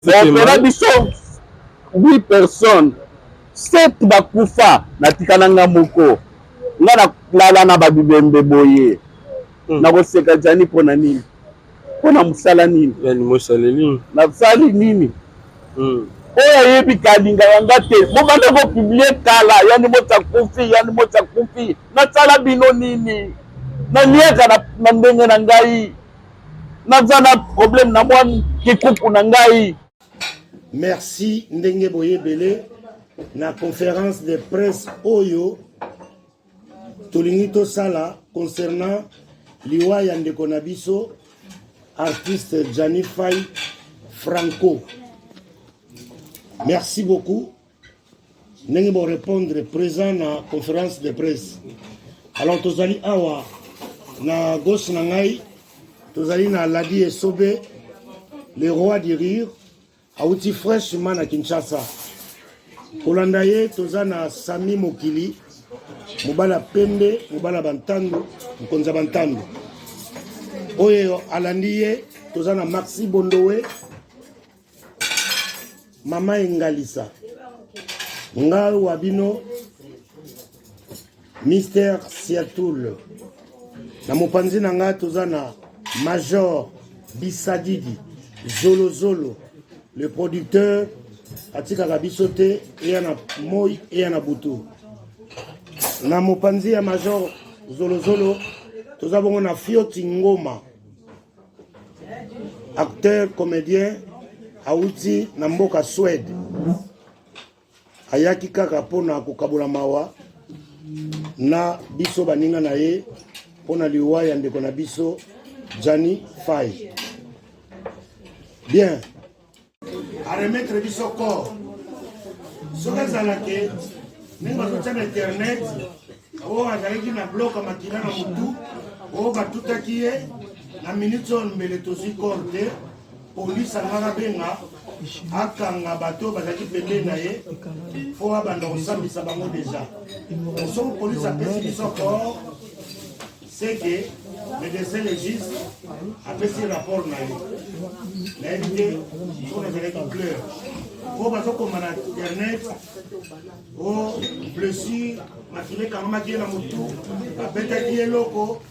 Opera biso 8 personnes, 7 bakufa, natika na nga moko. Nga nalala na babibembe boye. Nakoseka Gianni mpo na nini? Mpo na mosala nini? Yani mosaleli. Nasali nini? Oyo ayebi kalingaka nga te, bobanda kopublie kala, yani moti akufi, yani moti akufi. Nasala bino nini? Naliaka na ndenge na ngai. Naza na problème na mwa kikuku na ngai. Merci ndenge boyebele na conférence de presse oyo tolingi tosala concernant liwa ya ndeko na biso artiste Gianni Fay Franco. Merci beaucoup ndenge bo répondre présent na conférence de presse. Alors tozali awa na gauche na ngai tozali na Ladi Esobe, le roi du rire, awuti fraîchement na Kinshasa. Kolanda ye toza na Sami Mokili, mobala pembe, mobala bantandu, mokonzi ya bantandu. Oyo alandi ye toza na Maxi Bondowe, mama Engalisa, ngai wa bino Mister Siatul. Na mopanzi na ngai toza na Major Bisadidi Zolozolo, le producteur atikaka biso te, eya na moi eya na butu. Na mopanzi ya Major Zolozolo toza bongo na Fioti Ngoma, acteur comédien awuti na mboka Suède, ayaki kaka mpona kokabola mawa na biso baninga na ye mpona liwa ya ndeko na biso Gianni Fay. Bien, a remettre biso corps soki ezalaki ndenge bazotia na internet oyo azalaki na bloc ya makila na motu oyo batutaki ye na minute oyo mbele tozwi corps te. Polise alingaka benga akanga bato oyo bazalaki pembeni na ye mpo abanda kosambisa bango deja. Soki polise apesi biso corps, c'est que médecin légiste apesi rapport na ye. Nayebi te soki nazalaki clair mpo bazokoma na internet o blessure makila ekangamaki ye na motu, babetaki ye eloko,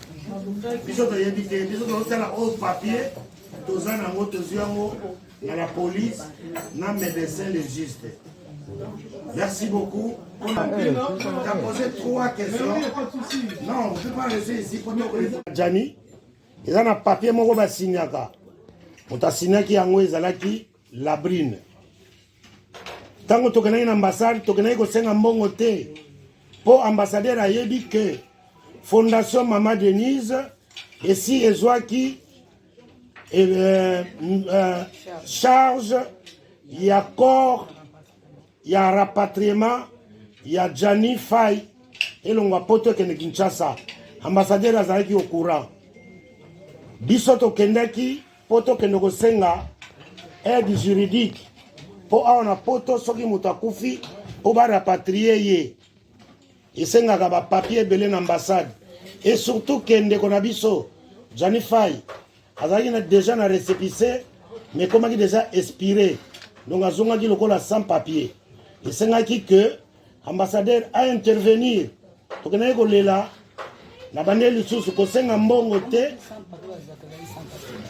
biso toyebi te. Biso tozotala oyo papier toza nango, tozwi yango na la police na médecin légiste. Merci beaucoup. Tu as posé 3 questions. Non, on ne peut pas rester ici. Gianni, eza na papier moko basignaka. Moto asignaki yango ezalaki Labrine. Ntango tokendaki na ambassade, tokendaki kosenga mbongo te, mpo ambassadeur ayebi ke Fondation Mama Denise esi ezwaki charge ya corps ya rapatriement ya Gianni Fay elongwa poto ekende Kinshasa. Ambassadeur azalaki au courant. Biso tokendaki mpo tokende kosenga aide juridique, mpo awa na poto soki moto akufi mpo barapatrie ye esengaka bapapier ebele na ambassade, et surtout ke ndeko na biso Gianni Fay azalaki na déjà na récépissé mais ekomaki déjà expiré, donc azongaki lokola sans papier. Esengaki que ambassadeur a intervenir. Tokendaki kolela na bande lisusu kosenga mbongo te,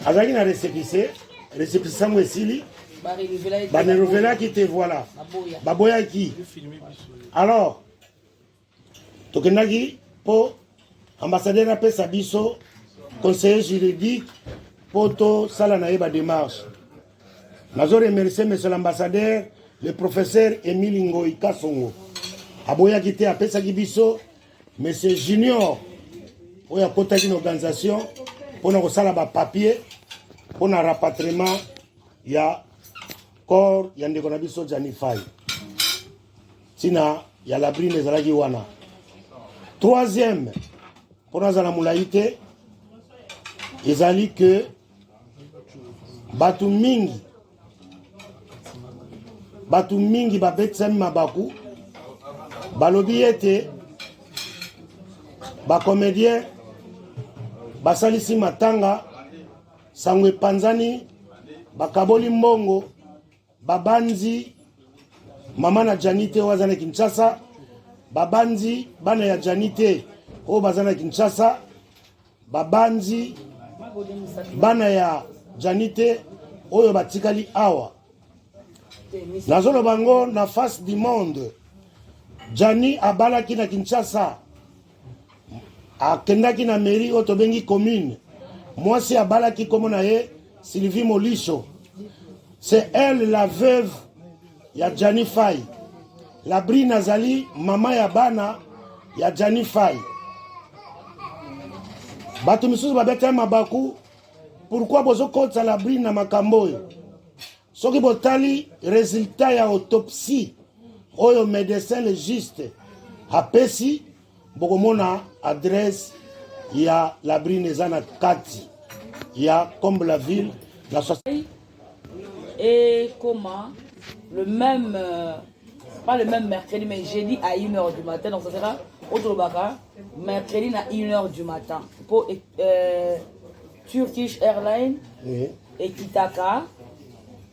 azalaki na récépissé, récépissé yango esili, barenouvelaki te, voilà, baboyaki. Alors tokendaki mpo ambassadeur apesa biso conseiller juridique mpo tosala na ye badémarche. Nazo remercier monsieur l'ambassadeur, le professeur Emile Ngoy Kasongo. Aboyaki te, apesaki biso monsieur Junior oyo akotaki na organisation mpona kosala bapapier mpona rapatriement ya corps ya ndeko na biso Gianni Fay. Ntina ya Labrine ezalaki wana. Troisième, mpona azala molai te, ezali ke bato mingi babetisami mabaku, balobi ete bacomédien basalisi matanga, sango epanzani, bakaboli mbongo. Babanzi mama na Gianni te oyo aza na Kinshasa, babanzi bana ya Gianni te oyo baza na Kinshasa, babanzi bana ya Gianni te oyo batikali awa. Nazoloba ngo na face du monde. Gianni abalaki na Kinshasa, akendaki na mairie oyo tobengi commune. Mwasi abalaki kombo na ye Sylvie Molisho. C'est elle la veuve ya Gianni Fay. La Brine azali mama ya bana ya Gianni Fay. Bato misusu babeta mabaku, pourquoi bozokotisa la Brine na makambo oyo? Soki botali resultat ya autopsie oyo médecin légiste apesi, bokomona adresse ya la Brine eza na kati ya Combe la ville na Et comment le même pas le même mercredi, mais jeudi à 1h du matin. Donc ça sera otolobaka mercredi à 1h du matin pour Turkish Airlines. Oui. Ekitaka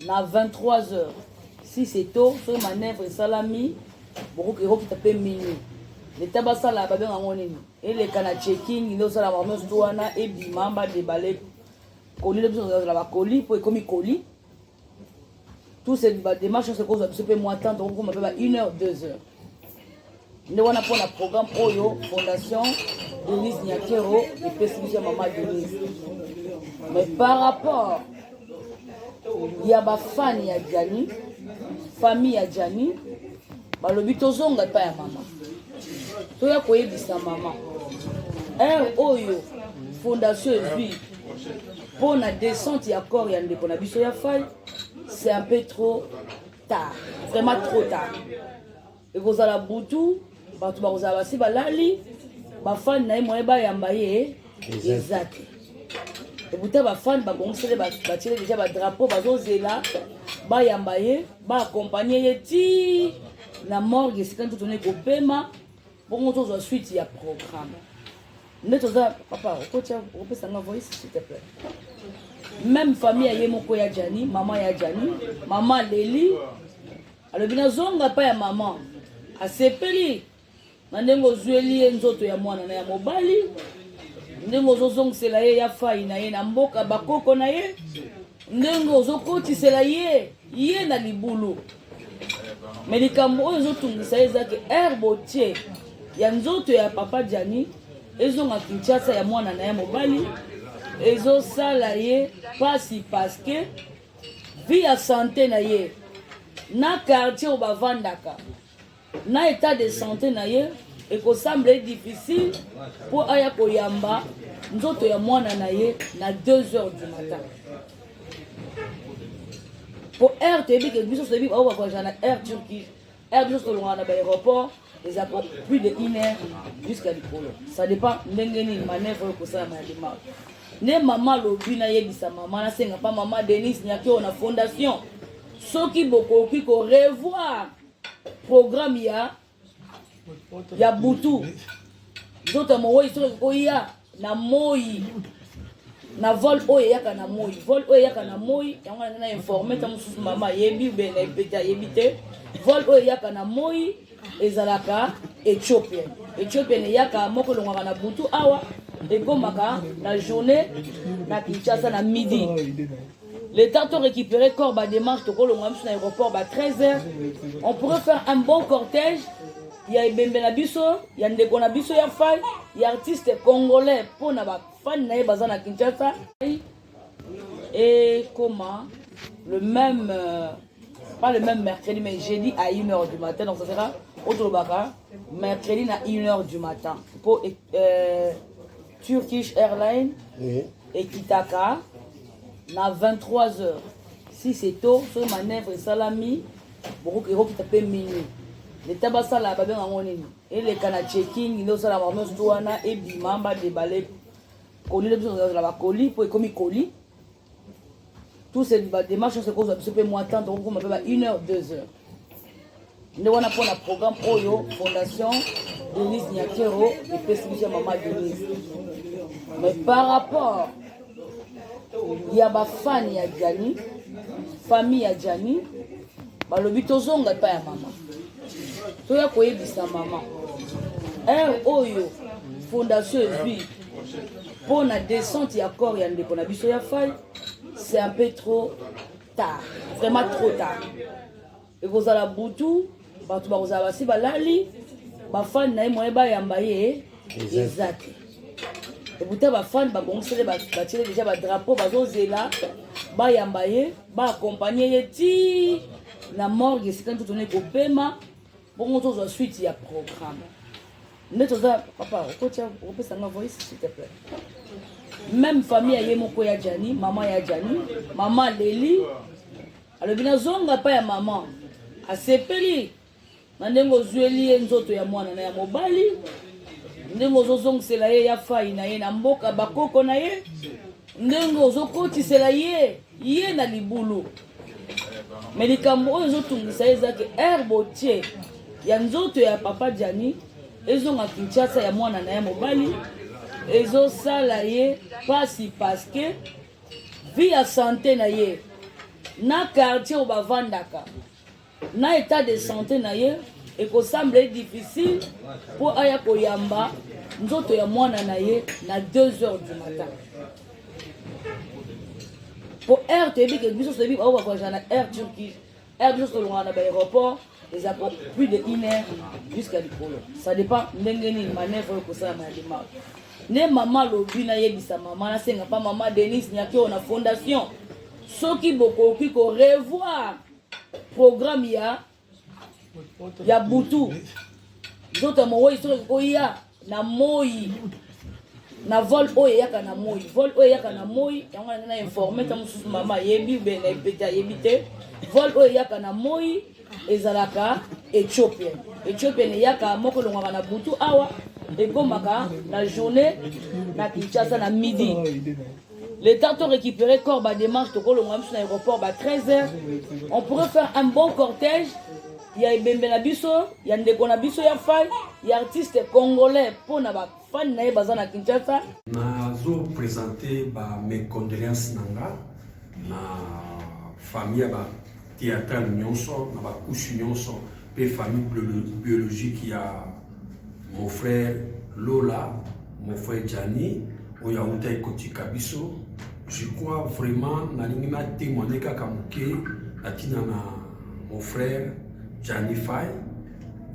na 23h. Si c'est tôt, soki manœuvre esalami, ekokita mpe minuit. Leta basala, babenga yango nini, eleka na checking nde osala bango nyonso wana, ebima badebale koli nde biso tozala bakoli mpo ekomi koli. Tous ces badémarche nyonso ekozwa biso mpe mwa temps, tokokoma mpe ba 1 heure, 2 heures. Nde wana mpona programme oyo Fondation Denise Nyakero epesi biso ya mama Denise. Mais par rapport ya bafani ya Gianni, famille ya Gianni balobi tozonga epai ya mama, toya koyebisa mama heure oyo fondation ezwi mpo na descente ya corps ya ndeko na biso ya Fai. C'est un peu trop tard, vraiment trop tard. Ekozala butu, bato bakozala basi balali, bafani na ye moye bayamba ye eza te. Ebuta bafani babongisele, batiele déjà badrapeau, bazozela bayamba ye, baakompagne ye ti na morgue esika nzoto na ekopema, bongo tozwa suite ya programme. Nde toza, papa, okotia, okopesa nga voice, s'il te plaît. Même famille ya ye moko ya Gianni, mama ya Gianni, mama Leli alobi nazonga pa ya mama, asepeli na ndenge ozweli ye nzoto ya mwana na ya mobali, ndenge ozozongisela ye ya Fai na ye na mboka bakoko na ye, ndenge ozokotisela ye ye na libulu. Me likambo oyo ezotungisa ye eza ke aire botie ya nzoto ya papa Gianni ezonga Kinshasa ya mwana na ye mobali ezosala ye pasi, parce que vie ya santé na ye na quartier oyo bavandaka na état de santé na ye ekosemble ye difficile mpo aya koyamba nzoto ya mwana na ye na 2 heures du matin. Po air toyebi ke biso toyebi bao bavoyage na Air Turquie, air biso tolongaka na baaéroport eza po plus de une heure jusqu'à likolo. Ça dépend ndenge nini manœuvre oyo ekosalama ya démarche. Nde mama alobi nayebisa mama, nasenga mpa mama Denise Nyakeo na fondation soki bokoki korevoir programme ya butu, nzoto ya mowei soki ekoya na moi na vol oyo eyaka na moi, vol oyo eyaka na moi yango na informe ta mosusu mama ayebi ube na epete ayebi te. Vol oyo eyaka na moi ezalaka Ethiopienne. Ethiopienne eyaka moko, elongwaka na butu awa, ekomaka na journée na Kinshasa na midi. Le temps to récupérer corps, badémarche, tokolongwa biso na aéroport ba 13 heures. On pourrait faire un bon cortège ya ebembe na biso ya ndeko na biso ya Fai, ya artiste congolais, mpo na bafani na ye baza na Kinshasa. Et comment le même pas le même mercredi, mais jeudi à 1h du matin. Donc ça sera otolobaka mercredi na 1h du matin po Turkish Airlines Oui. ekitaka na 23 heures. Si c'est tôt, soki manœuvre esalami, ekokita mpe minuit. Leta basala, babenga yango nini, eleka na checking nde osala bango nyonso wana, ebima badebale koli nde biso tozala bakoli mpo ekomi koli. Tous ces badémarche nyonso ekozwa biso mpe mwa temps, tokokoma mpe ba 1 heure, 2 heures. Nde wana mpona programme oyo Fondation Denise Nyakero epesi biso ya mama Denise. Mais par rapport ya bafani ya Gianni, famille ya Gianni. Balobi tozonga epai ya mama, toya koyebisa mama heure oyo fondation ezwi mpo na descente ya corps ya ndeko na biso ya Fai. C'est un peu trop tard, vraiment trop tard. Ekozala butu, bato bakozala basi balali, bafani na ye moye bayamba ye eza te. Ebuta bafani babongisele, batiele deja badrapeau, bazozela bayamba ye, baakompagne ye ti na morgue esika nzoto na ekopema, bongo tozwa suite ya programme. Nde toza, papa, okotia okopesa nga voice, s'il te plaît. Même famille ya ye moko ya Jani, mama ya Jani, mama leli, alobi nazonga epai ya mama. Asepeli na ndenge ozweli ye nzoto ya mwana na ya mobali, ndenge ozozongisela ye ya Fai na ye na mboka bakoko na ye, ndenge ozokotisela ye ye na libulu. Me likambo oyo ezotungisa ye eza ke aire botie ya nzoto ya papa Jani ezonga Kinshasa ya mwana na ye mobali ezosala ye pasi, parce que vie ya santé na ye na quartier oyo bavandaka na état de santé na ye ekosemble difficile mpo aya koyamba nzoto ya mwana na ye na 2 heures du matin. Po air, toyebi ke biso toyebi bao bavoyagea na Air Turquie, air biso tolongaka na baaéroport eza plus de une heure jusqu'à likolo. Ça dépend ndenge nini manœuvre oyo ekosalama ya démarche. Nde mama alobi nayebisa mama, nasenga mpa mama Denise Nyakeo na fondation soki bokoki korevoir programme ya butu, nzoto ya mowei soki ekoya na moi na vol oyo eyaka na moi, vol oyo eyaka na moi yango na informe ta mosusu mama ayebi ube na epete ayebi te. Vol oyo eyaka na moi ezalaka Ethiopian. Ethiopian eyaka moko, elongwaka na butu awa, ekomaka na journée na Kinshasa na midi. Le temps de récupérer corps, ba démarche, tokolongwa biso na aéroport ba 13 heures, on pourrait faire un bon cortège ya ebembe na biso ya ndeko na biso ya Fai, ya artiste congolais, mpona bafani na ye baza na Kinshasa. Nazoprésente ba mes condoléances na nga na famille ya bathéâtrale nyonso, na bacouche nyonso, mpe famille biologique ya mon frère Lola, mon frère Jani, oyo awutaki kotika biso. Je crois vraiment nalingi natémoigne kaka moke na ntina na mon frère Jani Fai.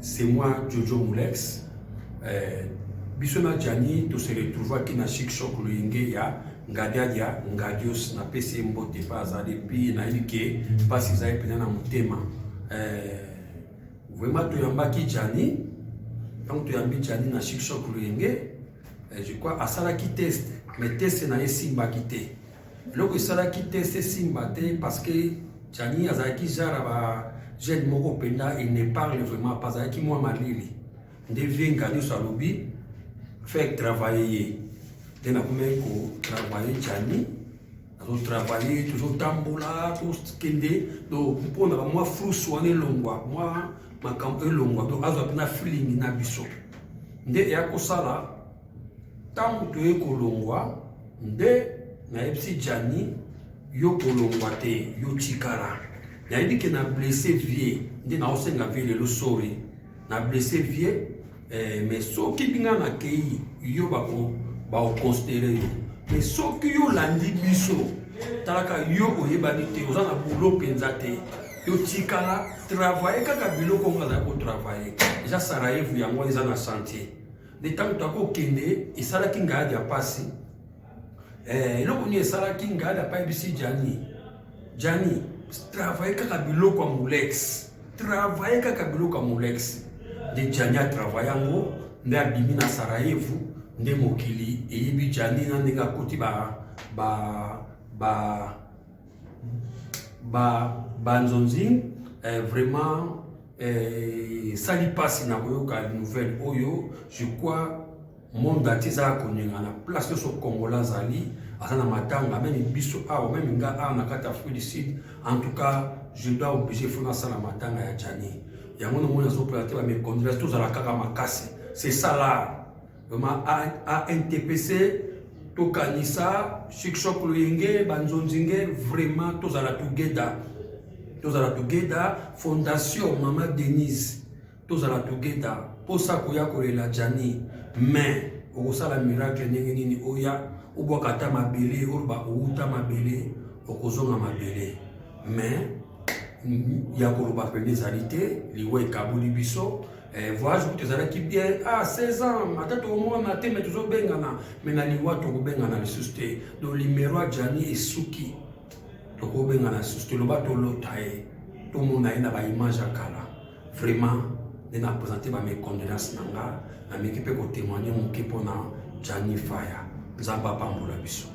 C'est moi, Jojo Mulex. Biso na Jani tose retrouvaki na Chic Choc Loyenge ya Ngadiadia Ngadios. Napesi ye mbote mpe azali epi nayebi ke mpasi ezali mpenza na motema. Vraiment toyambaki Jani. Ntango toyambi Jani na Chic Choc Loyenge, je crois asalaki test, mais test na ye esimbaki te. Eloko esalaki test esimba te, parce que Jani azalaki genre ya ba jeune moko mpenza, il ne parle vraiment pas, azalaki mwa malili. Nde vieux Ngadios alobi faire travailler ye. Nde nakomaki kotravaille Jani, azotravaille, tozotambola, tokende. Donc mpona bamwa frus wana elongwa, mwa makambo elongwa, donc azwa mpena feeling na biso. Nde eya kosala ntango toye kolongwa, nde nayebisi Jani: "Yo kolongwa te, yo tikala. Nayebi ke na blessé vieux, nde naosenga vieux lelo sorry, na blessé vieux, mais soki binga nakei, yo bako bakoconsidere yo. Mais soki yo olandi biso, talaka yo oyebani te, oza na boulot mpenza te. Yo tikala, travaille kaka biloko ngo." Azali kotravaille eza Sarajevo, yango wana eza na chantier. Nde ntango takokende, esalaki ngai ya pasi. Eloko nini esalaki ngai apa yebisi Jani: "Jani, travaille kaka biloko ya Molex, travaille kaka biloko ya Molex." Nde Jani atravaille yango, nde abimi na Sarajevo, nde mokili eyebi Jani na ndenge akoti ba ba ba ba banzonzi. Vraiment esali mpasi na koyoka nouvelle oyo. Je crois monde entier ezala konyenga na place nyonso Congolais azali, aza na matanga, même biso awa, même nga awa na kati ya Afrique du Sud. En tout cas, je dois obligé, faut nasala matanga ya Jani. Yango nomoni azopola te. Bames condoléances, tozala kaka makasi, c'est ça là vraiment. ANTPC, tokanisa Chic Choc Loyenge, banzonzinge, vraiment tozala together. Tozala together, Fondation Mama Denise, tozala together. Posa koya kolela Gianni, mais okosala miracle ndenge nini? Oya obwaka ata mabele, oloba owuta mabele, okozonga mabele. Mais ya koloba mpenza ezali te, liwa ekaboli biso. Voyage kutu ezalaki bien, ah, 16 ans, ata tokomona te, mais tozobengana, mais na liwa tokobengana lisusu te. Donc numéro ya Gianni esuki, tokobengana lisusu te. Loba tolota ye, tomona ye na baimage ya kala. Vraiment nde na présente ba mes condoléances na nga, nameki mpe kotémoigne moke mpona Gianni Faya. Nzambe apambola biso.